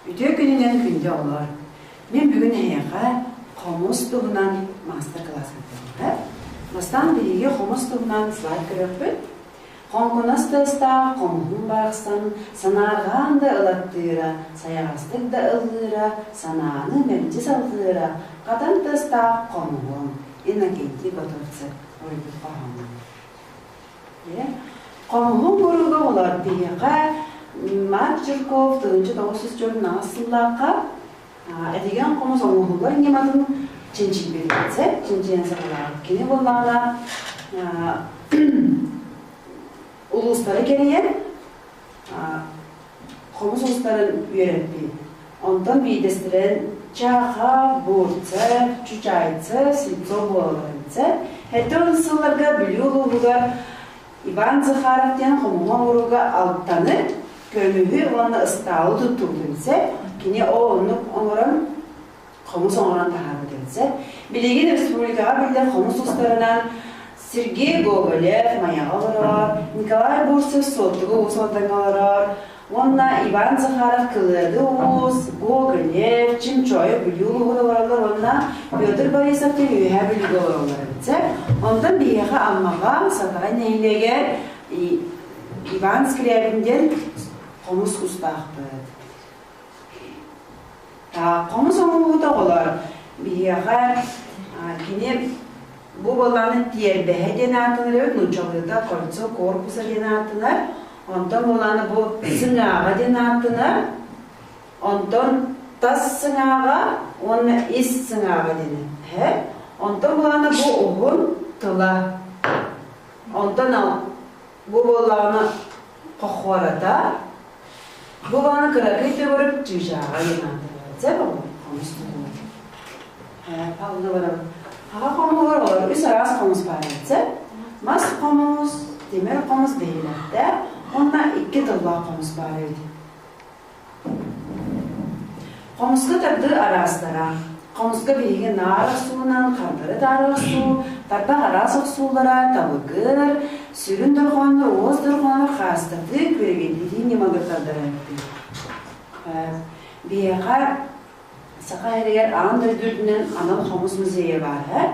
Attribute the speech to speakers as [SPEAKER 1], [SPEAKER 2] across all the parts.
[SPEAKER 1] Үтүө күнүнэн күндү оҕолор! Мин бүгүн эһиэхэ хомус туһунан маастар-кылаас ыытыахпыт. Бастаан биһиги хомус туһунан слайд көрүөхпүт. Хоҥкунас тыастаах хомуһун барахсан санаарҕаан да ылаттыыра, сайаҕастык да ыллыыра, санааны мэлдьи салҕыыра, хатан тыастаах хомуһун Иннокентий Готовцев уруйбут хоһооно. Хомуһун курууга олор биһиэхэ Марк Жирков 1998 сыллаахха этигэн хомус оҥоһуллар ньыматын чинчийбит чинчийэн саҕалаабыт. Кини буоллаҕына улуустары кэрийэн хомус уустарын үөрэппит. Онтон биирдэстэрин Чахов, Бурцев, Чучайцев, Слепцов буолаллар Хэттэ сылларга Бүлүү улууһугар Иван Захаров диэн хомуһу оҥорууга алтаны, көмүһү уонна ыстаалы туттубут Кини ол оннук оҥорон хомус оҥорон таһаарбыт эбит. Билигин республикаҕа биллэр хомус устарынан Сергей Гоголев Майаҕа олорор, Николай Бурцев Суоттуга Уус Алдаҥҥа олорор уонна Иван Захаров Кылыады Уус, Гоголев, Чимчоев Бүлүү улууһугар олороллор уонна Петр Борисов диэн Үөһээ Бүлүүгэ олороллор эбит. Онтон биһиэхэ Аммаҕа Сатаҕай нэһилиэгэр Иван Скрябин диэн хомус устаахпыт. Хомус оҥоһуута оҕолор биһиэхэ кини бу буоллаҕына тиэрбэһэ диэн ааттанар эбит, нууччалыыта кольцо корпуса диэн ааттанар. Онтон буоллаҕына бу сыҥааҕа диэн ааттанар. Онтон тас сыҥааҕа уонна ис сыҥааҕа диэн эһэ. Онтон буоллаҕына бу уһун тыла. Онтон бу буоллаҕына хохуората Бу бааны кыракый төгүрүк чыычааҕа диэн ааттанар. Хомус тутулар. Паллы барабын. Хаха хомуһугар олор үс араас хомус баар эбит. Мас хомус, тимир хомус биһилэхтээх уонна икки тыллаах хомус баар эбит. Хомуска тардыы араастара. Хомуска биһиги наар охсуунан хардары таары охсуу, тарбах араас охсуулара, табыгыр, сүрүн дорҕооннор, уос дорҕооннор хаастатыы, күөгэйдитии ньымалар тардара эбиппит. Биһиэхэ Саха сиригэр аан дойду үрдүнэн анал хомус музейа баар ээ,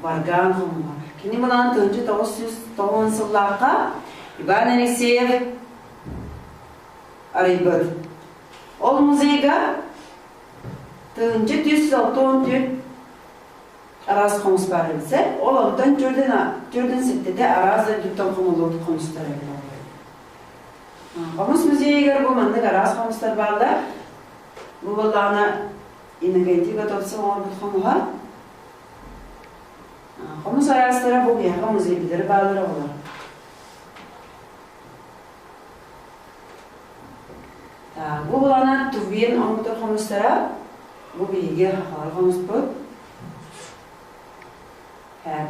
[SPEAKER 1] Варган хомуһа. Кини мылаан 1990 сыллаахха Иван Алексеев арыйбыт. Ол музейга 1164 араас хомус баар эбит. Ол онтон төрдүн сэттэтэ араас дойдуттан хомуллубут хомустар эбит. Хомус музейыгар бу маннык араас хомустар бааллар. Бу буоллаҕына Иннокентий Готовцев оҥорбут хомуһа. Хомус араастара бу биһиэхэ музейбитигэр бааллар оҕолор. Бу булана Тувин оҥотор хомустара, бу биһиги хахалар хомуспут.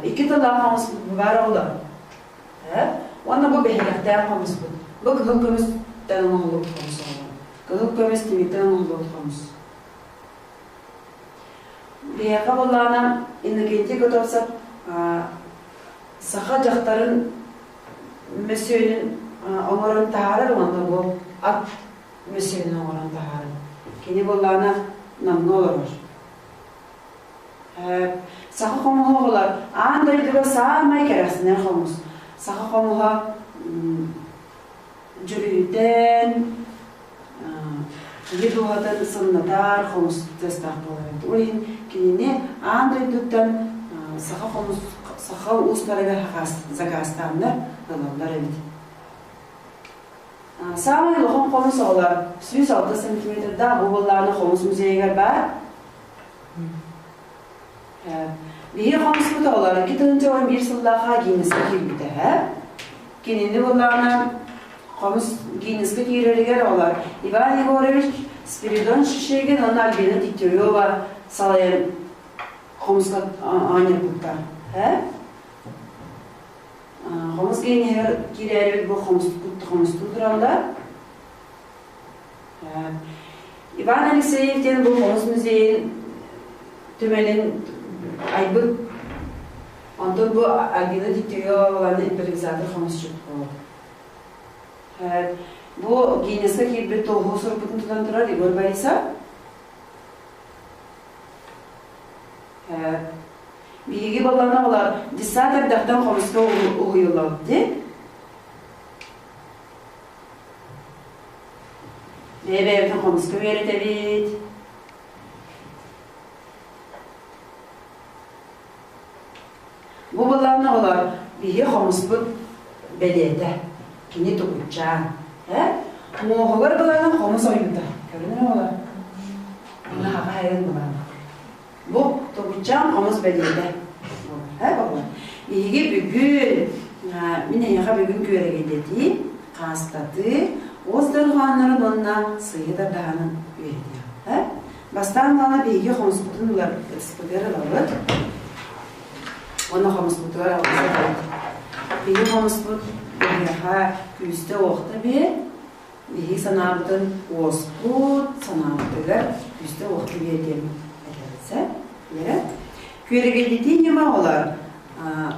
[SPEAKER 1] Икки тыллаах хомуспут бу баар оҕолор. Уонна бу бэһиэхтээх хомуспут. Бу кыһыл көмүстэн оҥоһуллубут хомус оҕолор. Кыһыл көмүс тимиртэн оҥоһуллубут хомус. Биһиэхэ буоллаҕына Иннокентий Готовцев саха дьахтарын мөссүөнүн оҥорон таһаарар уонна бу ат мөссүөнүн оҥорон таһаарар. Кини буоллаҕына Намҥа олорор. Саха хомуһа оҕолор аан дойдуга саамай кэрэхсэнэр хомус. Саха хомуһа дьүрүһүтэн, киһи дууһатын сымнатар хомус тыастаах буолар эбит. Ол иһин кинини аан дойдуттан саха хомус саха уустарыгар заказтааннар ылаллар эбит. Саамай улахан хомус оҕолор 106 сантиметрдаах бу буоллаҕына хомус музейыгар баар. Биһиги хомуспут оҕолор 2011 сыллаахха Гиннеске киирбитэ. Кинини буоллаҕына хомус Гиннеске киирэригэр оҕолор Иван Егорович, Спиридон Шишигин уонна Альбина Дегтярева салайан хомуска оонньоппуттар. Хомус Гиннеһигэр киирээрибит бу хомустуу тураллар. Иван Алексеев диэн бу хомус музейын түмэлин айбыт. Онтон бу Альбина Дегтярева импровизатор хомусчут буолар. Бу Гиннеске киирбит туоһу сурукпутун тутан турар Егор Борисов. Биһиги баллана олар десант эрдэхтэн хомуска уһуйуллабыт дии. Бэйэ-бэйэбитин хомуска үөрэтэбит. Бу былааны олор биһи хомуспут бэлиэтэ. Кини тугутчаан. Э? Муоһугар былааны хомус ойуута. Көрүнэр оҕолор. Мына хаха хайын былааны. Бу тугутчаан хомус бэлиэтэ. Э, оҕолор. Биһиги бүгүн мин эһиэхэ бүгүн күөрэгэйдэтии, хаастатыы, уос дорҕооннорун уонна сыыйа тардаһанын үөрэтиэҕим. Э? Бастаан ылана биһиги хомуспутун ылар ытыспытыгар ылабыт. Уонна хомуспутугар алгыс Биһиги хомуспут биһиэхэ күүстэ-уохта биэр, биһиги санаабытын уоспут, санаабытыгар күүстэ-уохта биэр диэн этэрсэ. Күөрэгэйдитии ньыма олор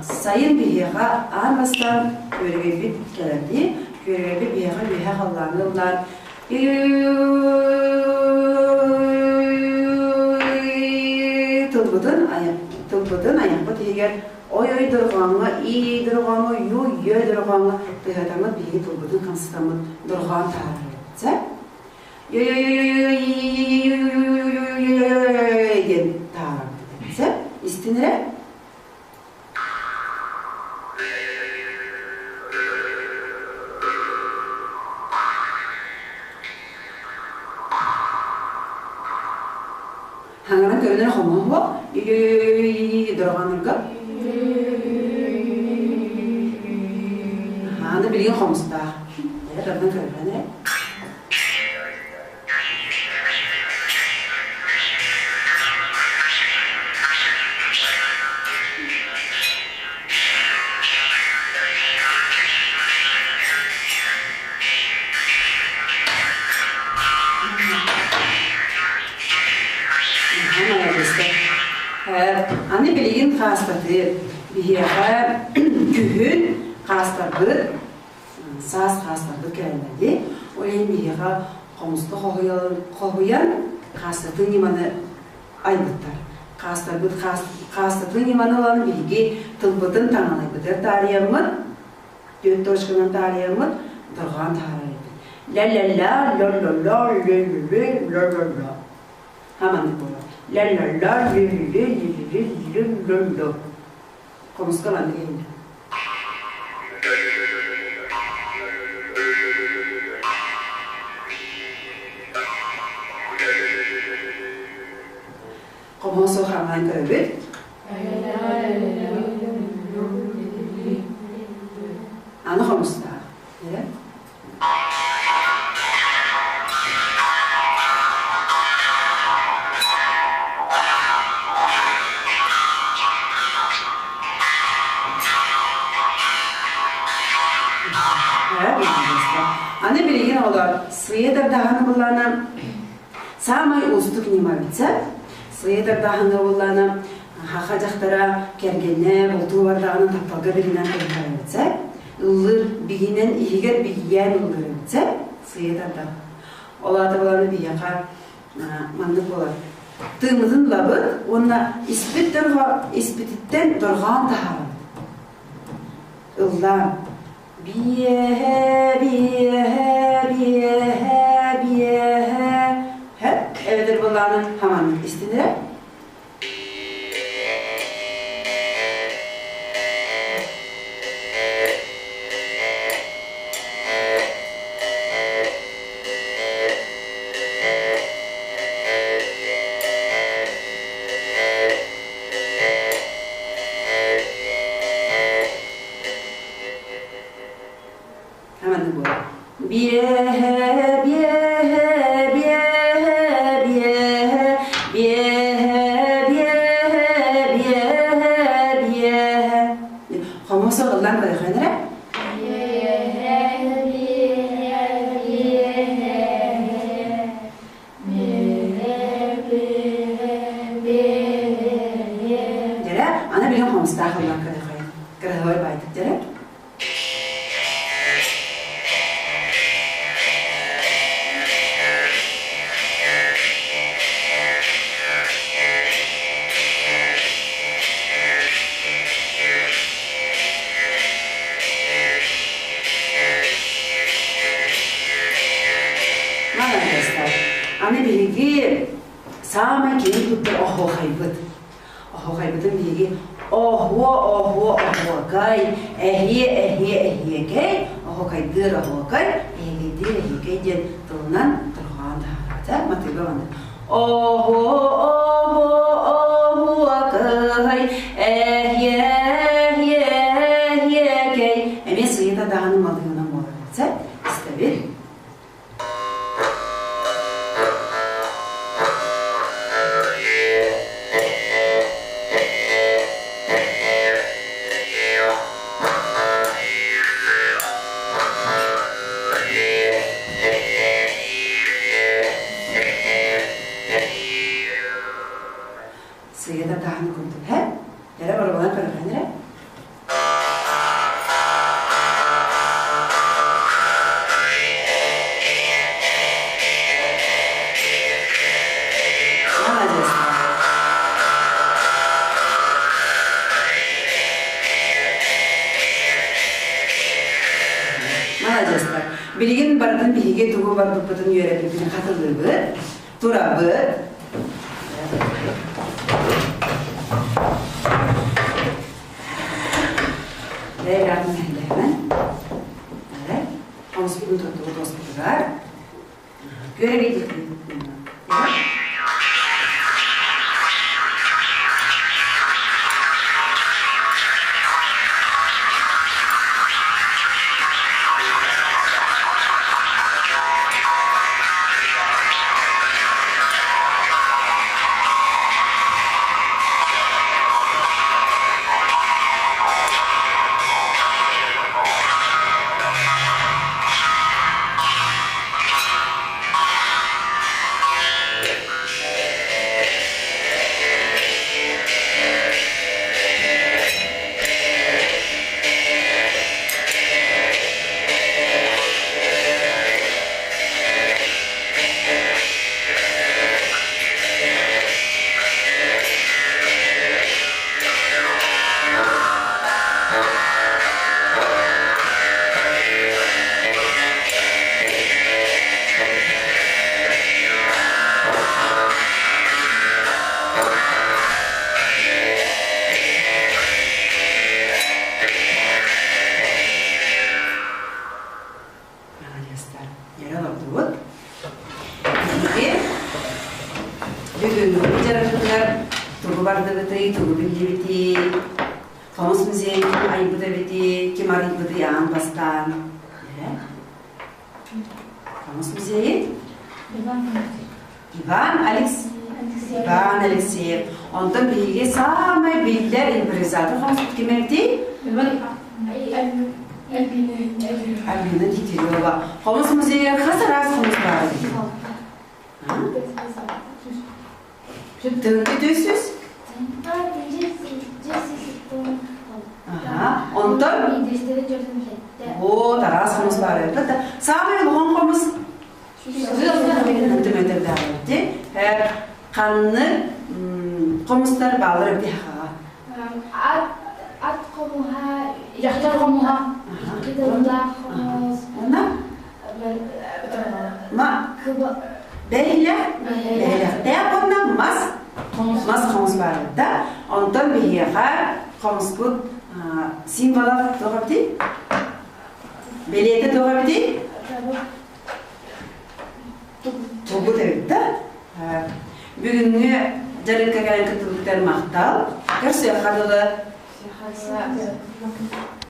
[SPEAKER 1] сайын биһиэхэ аан бастаан күөрэгэйбит кэлэрдии, күөрэгэйбит биһиэхэ үөһэ халлааҥҥа ыллаан тылбытын тылбытын айахпыт иһигэр ой-ой дорҕооҥҥо, ии дорҕооҥҥо, ю-йө дорҕооҥҥо тыаһатаммыт биһиги тылбытын хамсатаммыт дорҕоон таһаарарбыт. Диэн таһаарарбыт. Истин эрэ. Хаҥаран көрүнэр хомоһо дорҕоонорго Аны билигин хомустаах. Тардан көрүнэн эрэ. Аны билигин хаастатыы. Биһиэхэ күһүн хаастарбыт саас хаастарбыт кэлэллэр дии. Ол иһин биһиэхэ хомуска хоһуйан хаастатыы ньыманы айбыттар. Хаастарбыт хаастатыы ньыманы ылан биһиги тылбытын таҥалайбытыгар таарыйаммыт, түөрт точканан таарыйаммыт, дорҕоон таһаарар этибит. Ля-ля-ля, ло-ло-ло, лө-лө-лө, ло-ло-ло. Хаманнык буолар. Ля-ля-ля, лө-лө-лө, лө-лө-лө, ло-ло. Хомуска маннык иһиллэр. Хомуһа суох хаҥаан көрөбүт. Аны хомустаах. Аны билигин оҕолор сыыйа тардаһаны буллаана саамай уустук ньыма битсэ. Сыыйа тардаһаны буллаана хаха дьахтара кэргэнэ бултуу бардаҕына тапталга биринэн кэбиһэр битсэ. Ыллыыр биһинэн иһигэр биһийээн ыллыыр эбитсэ сыыйа тардар. Ол аата буланы биһиэхэ маннык буолар. Тыыммытын ылабыт уонна испит дорҕо испититтэн дорҕоон таһаарабыт. Ыллаан. Биэһэ, биэһэ, биэһэ, биэһэ. Хэп, эбэтэр былааны хаманнык истинэрэ. Хаманнык буолар. Биэһэ, биэһэ, биэһэ, биэһэ, биэһэ. Маладьыастар. Аны биһиги саамай киэн туттар оһуохайбыт. Оһуохайбытын биһиги оһуо оһуо оһуокай, эһиэ эһиэ эһиэкэй, оһуокайдыыр оһуокай, эһигийдиир эһиэкэй диэн тылынан торҕоон таһаарбыта. Матыыба маннык. Оһуо оһуо оһуокай, эһиэ эһиэ эһиэкэй. Эмиэ сыыйа даҕаны малыынан буолар. Истэбит. Сыйа да таһын курдук, һэ? Эрэ барыбалан көрөҕүн эрэ? Маладьыастар. Билигин барытын биһиги тугу барбыппытын үөрэппиппитин хатылыыбыт, турабыт. Бэйэлээх мэһэлэһэмэн. Хомуспутун туттубут уоспутугар. Күөрэгэй Маладьыастар. Дьэрэ олордубут. Биһиги бүгүҥҥү дьарыкпытыгар тугу бардыбытый, тугу биллибитий, Хомус музейын ким айбыт эбитий, ким арыйбытый аан бастаан? Хомус музейын? Иван Алекс Иван Алексеев. Онтон биһиги саамай биллэр импровизатор хомуспут ким эбитий? Альбина Дегтярева. Хомус музейыгар хас араас хомус баар эбит? Тыһыынча 400? Аха. Онтон? Вот, араас хомус баар эбит. Саамай улахан хомус Түмэтэрдээҕи ханнык хомустар бааллар эбити хаҕа?
[SPEAKER 2] Ат ат хомуһа, дьахтар хомуһа, икки тыллаах хомус.
[SPEAKER 1] Уонна? Ма бэһилэх, бэһилэхтээх уонна мас мас хомус баар да. Онтон биһиэхэ хомуспут символа туох эбитий? Бэлиэтэ туох эбитий? Тугут эбит да? Бүгүҥҥү дьарыкка кэлэн кыттыбыттар махтал. Көрсүөххэ дылы.